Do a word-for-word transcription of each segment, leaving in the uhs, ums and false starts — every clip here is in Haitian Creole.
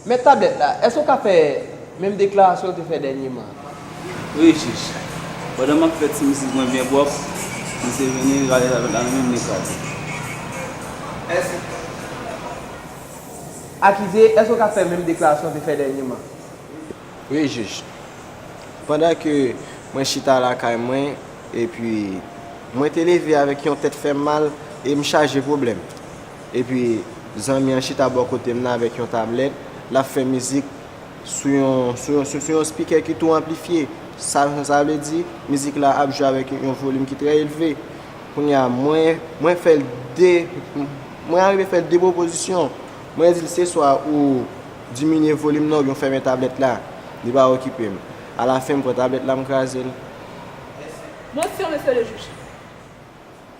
Mèt tablèt la, èske w ka fè menm deklarasyon w te fè dènyèman an? Wi, jij. Pandan m ap fè ti mizik mwen byen pwòp, misye vini rale tablèt la nan men m, li kraze. Èske Akize, èske w ka fè menm deklarasyon w te fè dènyèman? Wi, jij. Pandan ke mwen chita lakay mwen, epi mwen te leve avèk yon tèt fè m mal e m chaje pwoblèm. Epi zanmi an chita bò kote m nan avèk yon tablèt, l ap fè mizik sou yon, sou yon, sou, sou yon spikè ki tou anplifye. Sa, sa vle di, mizik la ap jwe avèk yon volim ki trè elve. Kounye a, mwen, mwen fè l de, mwen arive fè l de pwopozisyon. Mwen di l se swa ou diminye volim nan oubyen w fèmen tablèt la. Li pa okipe m. Alafen, m pran tablèt la, m kraze l. Motion, Monsieur le Juge.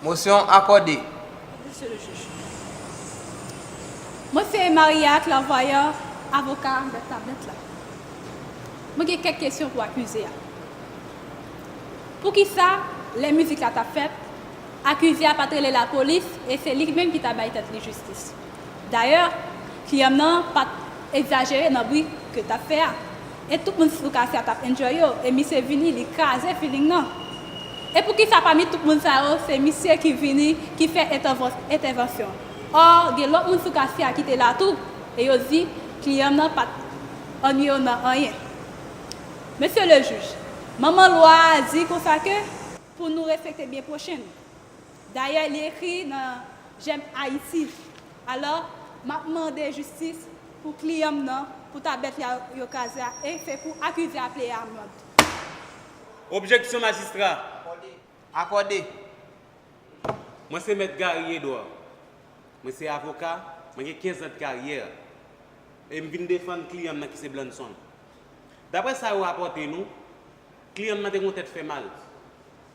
Motion akòde. Monsieur le Juge. Mwen se Maria Clairvoyant, avoka mèt tablèt la. Mwen gen kèk kesyon pou akize a. Poukisa, lè mizik la t ap fèt, akize a pa t rele lapolis e se li menm ki ta bay tèt li jistis? Dayè, kliyan m nan pa t egzajere nan bri ke l t ap fè a. E tout moun sou katye a t ap enjoy yo, e misye vini, li kraze feeling nan. E poukisa pami tout moun sa yo, se misye ki vini, ki fè entèvansyon? Ò, gen lòt moun sou katye a ki te la tou, e yo di, kliyan m nan pa t annuye yo nan anyen. Monsieur le Juge, manman lwa a di konsa ke pou nou respekte byen pwochen nou. Dayè, li ekri nan J'aime Haïti. Alò, m ap mande jistis pou kliyan m nan, pou tablèt li a yo kraze a, e se pou akize a play amande. Objeksyon, majistra. Akòde. Mwen se mèt Gary Edouard. Mwen se avoka, mwen gen kenz an de karyè. E m vin defann kliyan m nan ki se Blanson. Daprè sa yo rapòte nou, kliyan m nan te gen yon tèt fè mal.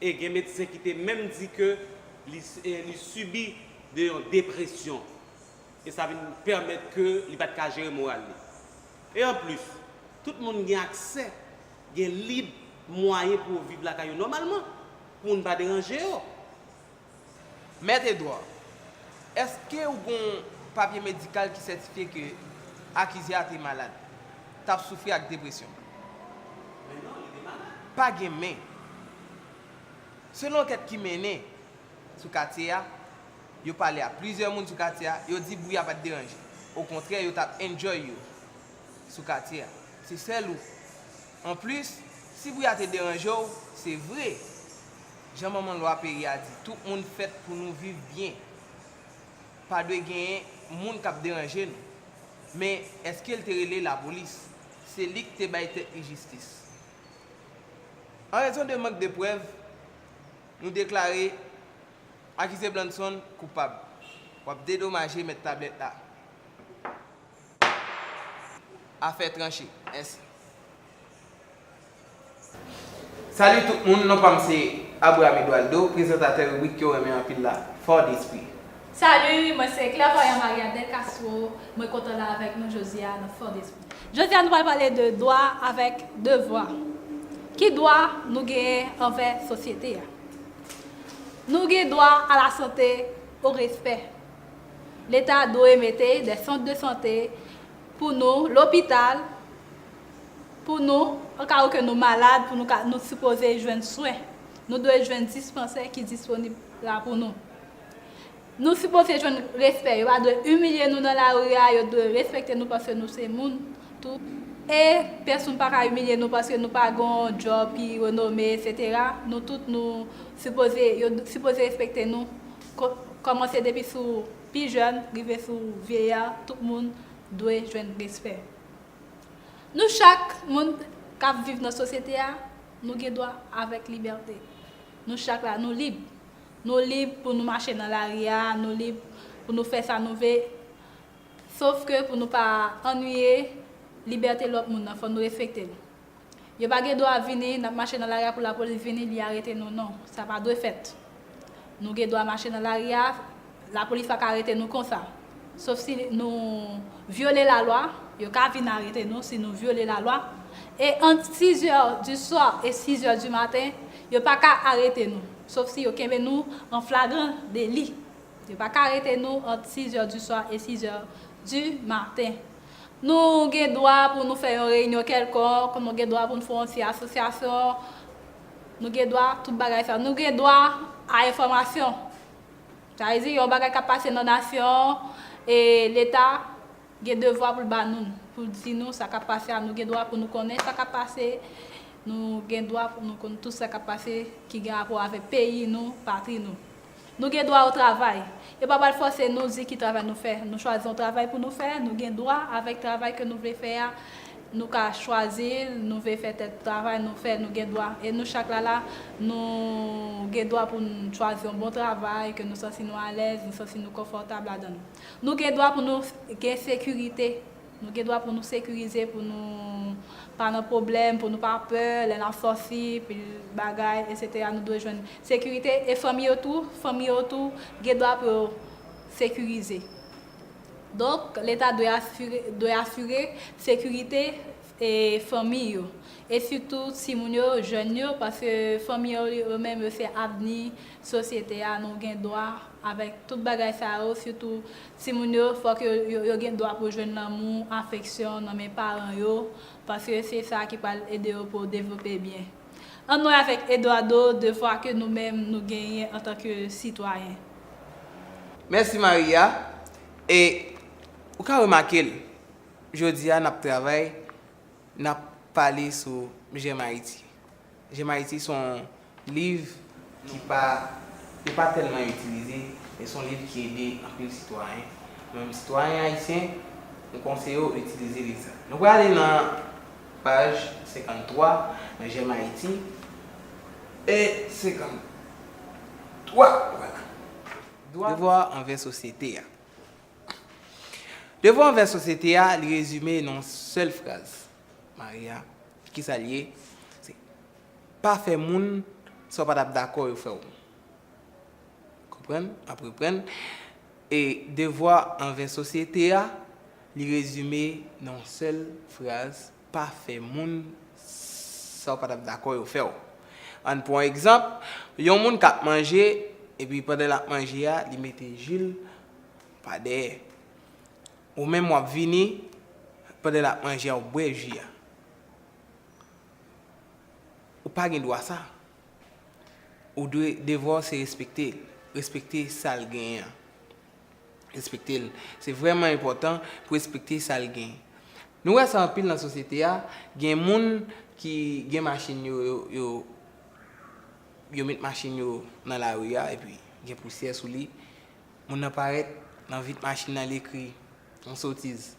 E gen medsen ki te menm di ke li, e, li sibi de yon depresyon. E sa vin pèmèt ke li pa t ka jere moral li. E anplis, tout moun gen aksè, gen lib mwayen pou yo viv lakay yo nòmalman, pou moun pa deranje yo. Mèt Edouard, èske ou gen yon papye medikal ki sètifye ke akize a te malad, t ap soufri ak depresyon? Men non, li te malad. Pa gen men. Selon ankèt ki mennen sou katye a, yo pale a plizyè moun sou katye a, yo di bri a pa t deranje. Okontrè, yo t ap enjoy yo sou katye a. Se sèl ou. Anplis, si bri a te deranje w, se vre. Jan manman lwa peyi a di, tout moun fèt pou nou viv byen. Pa dwe genyen moun k ap deranje nou. Men, èske l te rele lapolis? Se li k te bay tèt li jistis. An rezon de mank de prèv, nou deklare akize Blanson koupab. W ap dedomaje mèt tablèt la. Afè tranche. Mèsi. Salut tout moun, non pa m se Abraham Eduardo, prezantatè ribrik ke w renmen anpil la, Fò Despri. Salut, mwen se Clairvoyant Maria Del Castro, mwen kontan la avèk nou jodi a nan Fò Despri. Jodi a nou pral pale de dwa avèk devwa. Ki dwa nou genyen anvè sosyete a? Nou gen dwa a la sante, o respè. Leta dwe mete de sant de sante pou nou, lopital, pou nou, an ka ke nou malad, pou nou ka, nou sipoze jwenn swen. Nou dwe jwenn dispansè ki disponib la pou nou. Nou sipoze jwenn respè. Yo pa dwe imilye nou nan lari a, yo dwe respekte nou paske nou se moun tou. E pèsonn pa ka imilye nou paske nou pa gen yon djòb ki renome, etsetera. Nou tout nou sipoze, yo sipoze respekte nou. Ko-, kòmanse depi sou pi jèn, rive sou vyeya, tout moun dwe jwenn respè. Nou chak moun k ap viv nan sosyete a, nou gen dwa avèk libète. Nou chak la, nou lib. Nou lib pou nou mache nan lari a, nou lib pou nou fè sa nou vle. Sof ke pou nou pa annuiye libète lòt moun nan, fò nou respekte l. Yo pa gen dwa vini, n ap mache nan lari a pou lapolis vini, li arete nou, non. Sa pa dwe fèt. Nou gen dwa mache nan lari a, lapolis pa ka arete nou konsa. Sof si nou vyole lalwa, yo ka vin arete nou si nou vyole lalwa. E ant sizè di swa e sizè di maten, yo pa ka arete nou. Sof si yo kenbe nou an flagran deli. Yo pa ka arete nou ant sizè di swa e sizè di maten. Nou gen dwa pou nou fè yon reyinyon kèlkonk, nou gen dwa pou nou fè yon ti asosyasyon, nou gen dwa tout bagay sa. Nou gen dwa a enfòmasyon. Sa vle di, yon bagay k ap pase nan nasyon, e Leta gen devwa pou l ba nou, pou l di nou sa k ap pase a. Nou gen dwa pou nou konnen sa k ap pase, nou gen dwa pou nou konn tout sa k ap pase ki gen rapò avèk peyi nou, patri nou. Nou gen dwa o travay. Yo pa pral fòse nou di ki travay nou fè. Nou chwazi yon travay pou nou fè, nou gen dwa avèk travay ke nou vle fè a, nou ka chwazi l, nou vle fè tèl travay, nou fè, nou gen dwa. E nou chak la la, nou gen dwa pou n chwazi yon bon travay, ke nou santi nou alèz, nou santi nou konfòtab ladan l. Nou gen dwa pou nou gen sekirite. Nou gen dwa pou nou sekirize, pou nou pa nan pwoblèm, pou nou pa pè lè n ap sòti, pil bagay, etsetera. Nou dwe jwenn sekirite e fanmi yo tou, fanmi yo tou gen dwa pou yo sekirize. Donk, Leta dwe asire, dwe asire sekirite e fanmi yo. E sitou timoun yo, jèn yo, paske fanmi yo, yo menm, yo se avni sosyete a, nou gen dwa avèk tout bagay sa yo, sitou timoun yo, fòk yo, yo, yo gen dwa pou jwenn lanmou, afeksyon nan men paran yo, paske se sa ki pral ede yo pou yo devlope byen. Ann wè avèk Eduardo devwa ke nou menm nou genyen antanke sitwayen. Mèsi Maria. E ou ka remake l, jodi a n ap travay, n ap pale sou J'aime Haïti. J'aime Haïti se yon liv ki pa, li pa tèlman itilize, men se yon liv ki ede anpil sitwayen. Mwen menm sitwayen ayisyen, m konseye w itilize liv sa. Nou prale nan paj senkanntwa nan J'aime Haïti. E senkanntwa, vwala. Devwa anvè sosyete a. Devwa anvè sosyete a, li rezime nan yon sèl fraz. Maria, kisa l ye? Se pa fè moun sa w pa t ap dakò yo fè w. Konprann? Ap reprann. E devwa anvè sosyete a, li rezime nan yon sèl fraz, pa fè moun sa w pa t ap dakò yo fè w. Ann pran yon egzanp, yon moun k ap manje, epi pandan l ap manje a, li mete ji l pa dèyè. Ou menm w ap vini, pandan l ap manje a, w bwè ji a. Ou pa gen dwa sa. Ou dwe, devwa w se respekte l, respekte sa l genyen an. Respekte l. Se vrèman enpòtan pou respekte sa l gen. Nou wè sa anpil nan sosyete a, gen moun ki gen machin yo, yo, yo, yo met machin yo nan lari a, epi gen pousyè sou li. Moun nan parèt nan vit machin nan, li ekri yon sotiz.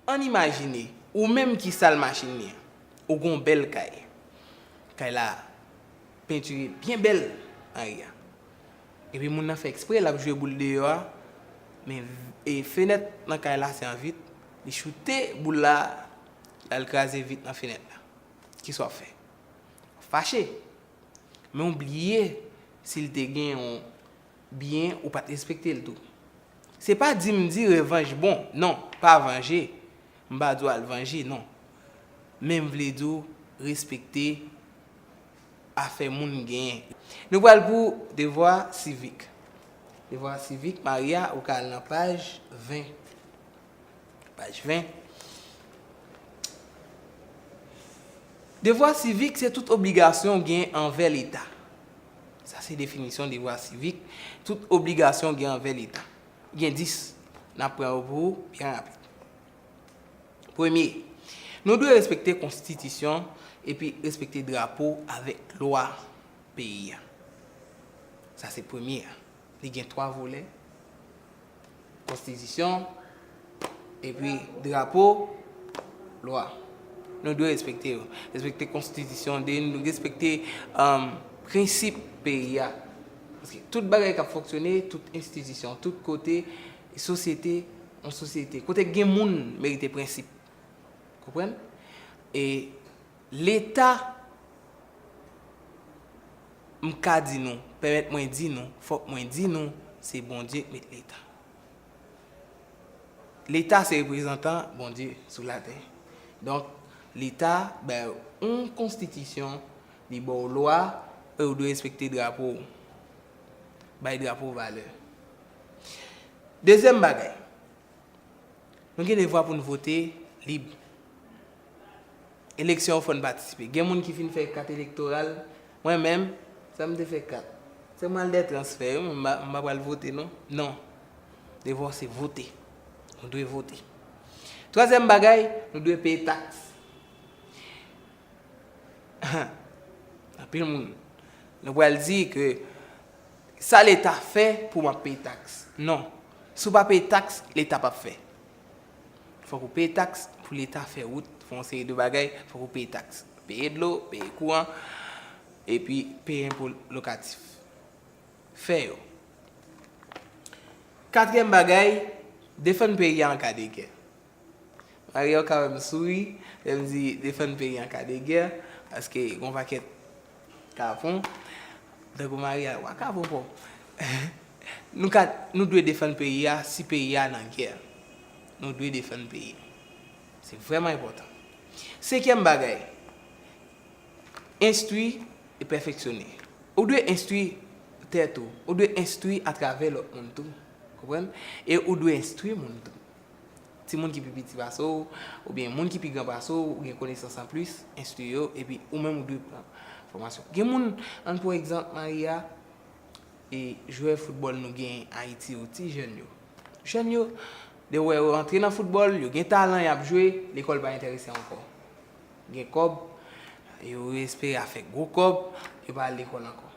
Ann imajine, ou menm ki sal machin li an, ou gen yon bèl kay. Kay la pentire byen bèl, Maria. Epi moun nan fè ekspre, l ap jwe boul deyò a, men e fenèt nan kay la se an vit, li choute boul la, l al kraze vit nan fenèt la. Kisa w ap fè? W ap fache. Men w bliye si l te gen yon byen ou pa t respekte l tou. Se pa di m di revanj bon, non, pa vanje. M pa di w al vanje, non. Men m vle di w respekte afè moun genyen. Nou pral pou devwa sivik. Devwa sivik, Maria, ou ka al nan paj ven. Paj ven. Devwa sivik se tout obligasyon w gen anvè Leta. Sa se definisyon devwa sivik, tout obligasyon w gen anvè Leta. Gen dis, n ap pran yo pou ou byen rapid. Premye, nou dwe respekte konstitisyon epi respekte drapo avèk lwa peyi a. Sa se premye a. Li gen twa volè, konstitisyon, epi drapo, lwa. Nou dwe respekte yo. Respekte konstitisyon de nou, respekte um, prensip peyi a. Paske tout bagay k ap fonksyone, tout enstitisyon, tout kote, sosyete, yon sosyete. Kote gen moun merite prensip. Konprann? E Leta, m ka di nou, pèmèt mwen di nou, fòk mwen di nou, se Bondye k met Leta. Leta se reprezantan Bondye sou latè. Donk, Leta bay yon konstitisyon, li ba w lwa, e ou dwe respekte drapo w. Bay drapo w valè. Dezyèm bagay, nou gen devwa pou n vote lib. Eleksyon yo fò n patisipe. Gen moun ki fin fè kat elektoral. Mwen menm, sa m te fè kat. Se m al dè transfè yo, m pa, m pa pral vote non. Non. Devwa w se vote. Nou dwe vote. Twazyèm bagay, nou dwe peye taks. Anpil moun, nou pral di ke sa Leta fè pou m ap peye taks. Non. Si w pa peye taks, Leta p ap fè. Fòk ou peye taks pou Leta fè wout, fè yon seri de bagay, fòk ou peye taks. Peye dlo, peye kouran, epi peye enpo lokatif. Fè yo. Katriyèm bagay, defann peyi a an ka de gè. Maria, w ka wè m souri lè m di defann peyi an ka de gè, paske gen yon pakèt kapon. Tankou Maria, wa kapon pòp. Nou ka, nou dwe defann peyi a si peyi a nan gè. Nou dwe defann peyi a. Se vrèman enpòtan. Senkyèm bagay, enstwi e pèfeksyone. Ou dwe enstwi tèt ou. Ou dwe enstwi atravè lòt moun tou. Konprann? E ou dwe enstwi moun tou. Timoun ki pi piti pase w, oubyen moun ki pi gran pase w, ou gen konesans anplis, enstwi yo, epi ou menm ou dwe pran fòmasyon. Gen moun, ann pran egzanp, Maria, e jwè foutbòl nou gen Ayiti yo, ti jèn yo. Jèn yo, de wè yo antre nan foutbòl, yo gen talan, y ap jwe, lekòl pa enterese ankò. Gen kòb, yo espere a fè gwo kòb, yo pa al lekòl ankò.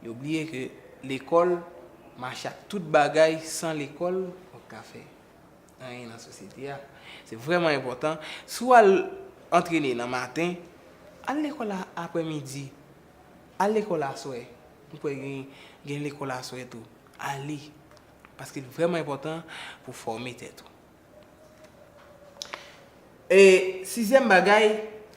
Yo bliye ke lekòl mache ak tout bagay, san lekòl, ou p ap ka fè anyen nan sosyete a. Se vrèman enpòtan. Si w al antrene nan maten, al lekòl a aprèmidi, al lekòl aswè. M kwè gen, gen lekòl aswè tou. Ale. Paske l vrèman enpòtan pou fòme tèt ou. E sizyèm bagay,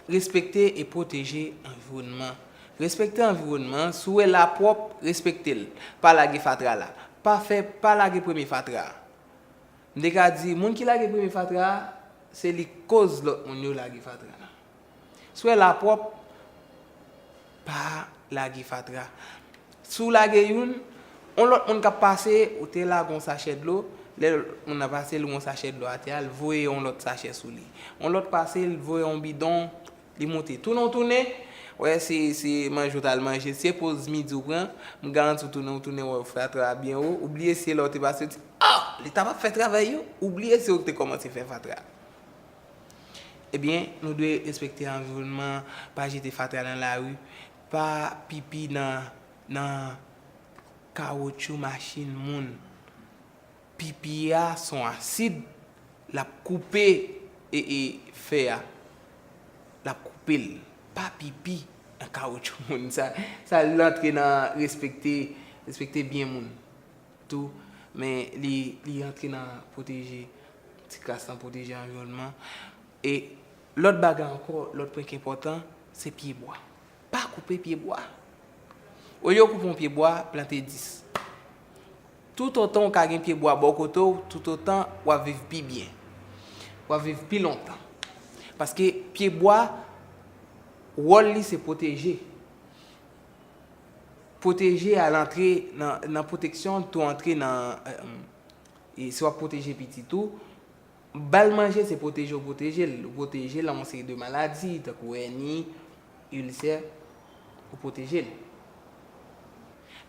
respekte e pwoteje anviwònman. Respekte anviwònman, si w wè l ap pwòp, respekte l. Pa lage fatra la. Pa fè, pa lage premye fatra a. M te ka di, moun ki lage premye fatra a, se li k koz lòt moun yo lage fatra la. Si w wè l ap pwòp, pa lage fatra. Si w lage youn, yon lòt moun k ap pase, ou te lage yon sachè dlo, lè lòt moun nan pase, l wè yon sachè dlo atè a, l voye yon lòt sachè sou li. Yon lòt pase, l voye yon bidon, li moute. Tounen w tounen, wè se, se manje w t al manje, se poz midi w pran, m garanti w tounen w tounen, wè fatra a byen wo, ou bliye se lè w te pase, w di, ah, Leta p ap fè travay yo, ou bliye se ou k te kòmanse fè fatra a. Ebyen, nou dwe respekte anviwònman, pa jete fatra nan lari, pa pipi nan, nan kawotchou machin moun. Pipi a se yon asid, l ap koupe e, e fè a. L ap koupe l. Pa pipi nan kawotchou moun. Sa, sa l antre nan respekte, respekte byen moun tou, men li, li antre nan pwoteje ti kras lan, pwoteje anviwònman. E lòt bagay ankò, lòt pwen ki enpòtan, se pye bwa. Pa koupe pye bwa. Olye w koupe yon pye bwa, plante dis. Toutotan w ka gen pye bwa bò kote w, toutotan w ap viv pi byen. W ap viv pi lontan. Paske pye bwa, wòl li se pwoteje. Pwoteje al antre nan, nan pwoteksyon, tou antre nan, e, e, si w ap pwoteje pitit ou, ba l manje, se pwoteje w pwoteje l. Ou pwoteje l nan yon seri de maladi, tankou èni, ilsè, ou pwoteje l.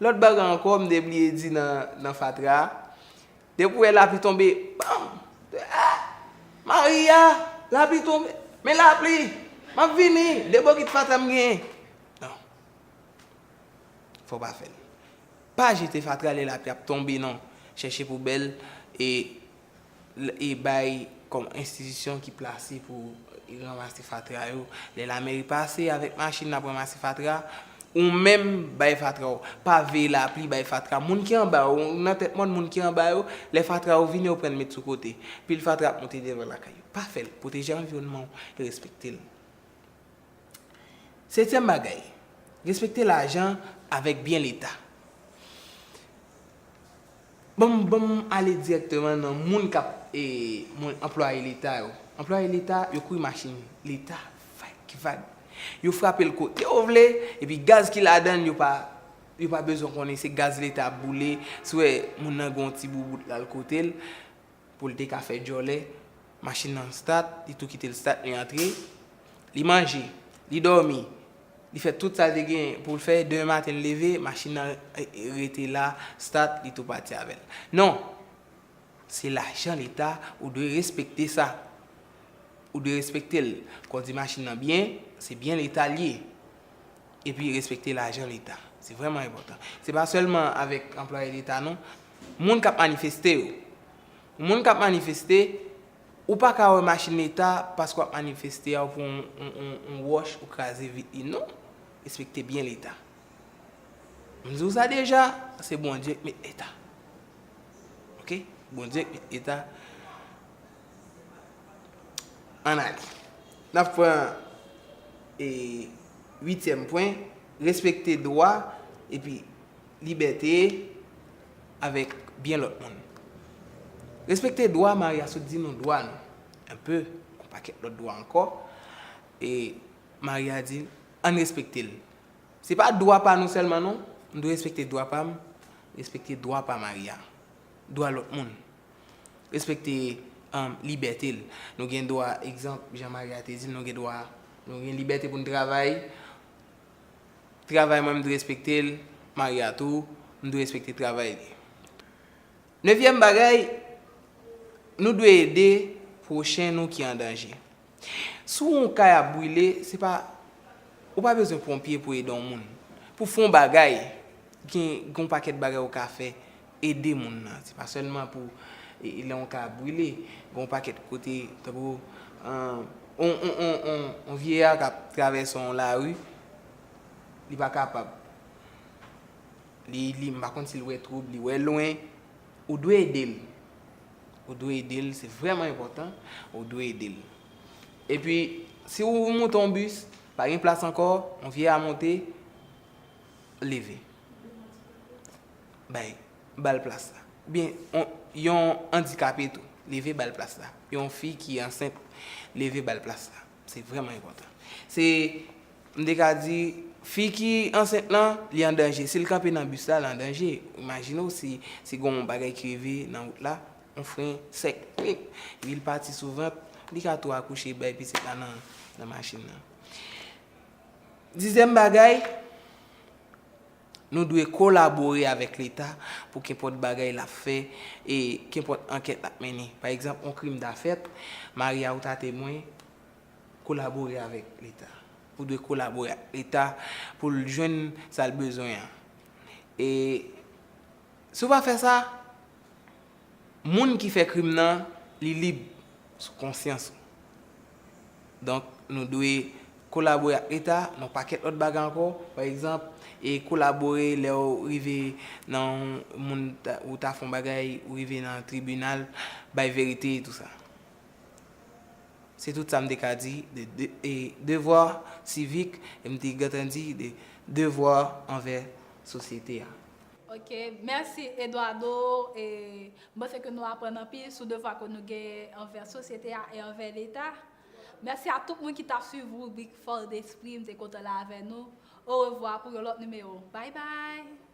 Lòt bagay ankò, m te bliye di nan, nan fatra a, depi w wè lapli tonbe, banm! Ah! Maria! Lapli tonbe! Men lapli! M ap vini! De bokit fatra m genyen! Non. Fò w pa fè l. Pa jete fatra lè lapli ap tonbe, non. Chèche poubèl e, e bay kòm enstitisyon ki plase pou ranmase fatra yo. Lè lamèri pase avèk machin l ap ranmase fatra, ou menm bay fatra w. Pa veye lapli bay fatra. Moun ki anba yo, nan tèt mòn, moun ki anba yo, lè fatra yo vini, yo pran l met sou kote. Pil fatra ap monte devan lakay yo. Pa fè l. Pwoteje anviwònman w e respekte l. Setyèm bagay, respekte lajan avèk byen Leta. Ban m, ban m ale dirèkteman nan moun k ap, e, moun, anplwaye Leta yo. Anplwaye Leta, yo kouri machin Leta, vag ki vag. Yo frape l kote yo vle, epi gaz ki ladan l, yo pa, yo pa bezwen konnen se gaz Leta ap boule. Si w wè moun nan gen yon ti boubout la, l kote l, pou l te ka fè djòlè, Machin nan stat, li tou kite l stat, li antre, li manje, li dòmi, li fè tout sa l te gen pou l fè, demen maten l leve, machin nan, eh, rete la, stat, li tou pati avè l. Non! Se lajan Leta, ou dwe respekte sa. Ou dwe respekte l. Kondui machin nan byen, se byen Leta l ye. Epi respekte lajan Leta. Se vrèman enpòtan. Se pa sèlman avèk anplwaye Leta non. Moun k ap manifeste yo. Moun k ap manifeste, ou pa ka wè machin Leta paske w ap manifeste a, ou pran yon, yon, yon, yon wòch, ou kraze vit li. Non. Respekte byen Leta. M di w sa deja, se Bondye k met Leta. Oke? Bondye k met Leta. Ann ale. N ap pran, e, uityèm pwen, respekte dwa epi libète avèk byen lòt moun. Respekte dwa, Maria sot di nou dwa nou. Enpe, yon pakèt lòt dwa ankò. E Maria di, ann respekte l. Se pa dwa pa nou sèlman non. M dwe respekte dwa pa m, respekte dwa pa Maria, dwa lòt moun. Respekte, um, libète l. Nou gen dwa, egzanp, jan Maria te di l, nou gen dwa, nou gen libète pou n travay. Travay mwen, m dwe respekte l, Maria tou, m dwe respekte travay li. Nevyèm bagay, nou dwe ede pwochen nou ki an danje. Si w wè yon kay ap brile, se pa, ou pa bezwen ponpye pou ede yon moun. Pou fè yon bagay, gen, gen yon pakèt bagay ou ka fè, ede moun nan. Se pa sèlman pou, e, e, lè yon kay ap brile, gen yon pakèt kote, tankou, an, on, on, on, on, on vyeya k ap travèse yon lari, li pa kapab. Li, li, m pa konn si l wè twoub, li wè lwen. Ou dwe ede l. Ou dwe ede l, se vrèman enpòtan. Ou dwe ede l. Epi, si w moute yon bis, pa gen plas ankò, yon vyeya monte, leve. Bay, ba l plas la. Oubyen, yon, yon andikape tou, leve ba l plas la. Yon fi ki ansent, leve ba l plas la. Se vrèman enpòtan. Se, m te ka di, fi ki ansent lan, li an danje. Si l kanpe nan bis la, l an danje. Imajine w si, si gen yon bagay ki rive nan wout la, yon fren sèk, pip, epi l pati sou vant, li ka tou akouche, bay pitit la nan, nan machin nan. Dizyèm bagay, nou dwe kolabore avèk Leta pou kenpòt bagay l ap fè e kenpòt ankèt l ap mennen. Pa egzanp, yon krim ta fèt, Maria ou ta temwen, kolabore avèk Leta. Ou dwe kolabore ak Leta pou l jwenn sa l bezwen an. E si w pa fè sa, moun ki fè krim nan, li lib sou konsyans ou. Donk, nou dwe kolabore ak Leta nan yon pakèt lòt bagay ankò. Pa egzanp, e kolabore lè w rive nan yon moun ta, ou ta fè yon bagay, ou rive nan tribinal, bay verite e tou sa. Se tout sa m te ka di de, de, e devwa sivik, e m te gentan di de devwa anvè sosyete a. Ok, mèsi Eduardo. E, m panse ke nou aprann anpil sou devwa ke nou gen anvè sosyete a e anvè Leta. Mèsi a tout moun ki t ap swiv ribrik Fò Despri, m te kontan la avè nou. Orevwa pou yon lòt nimewo. Bye bye!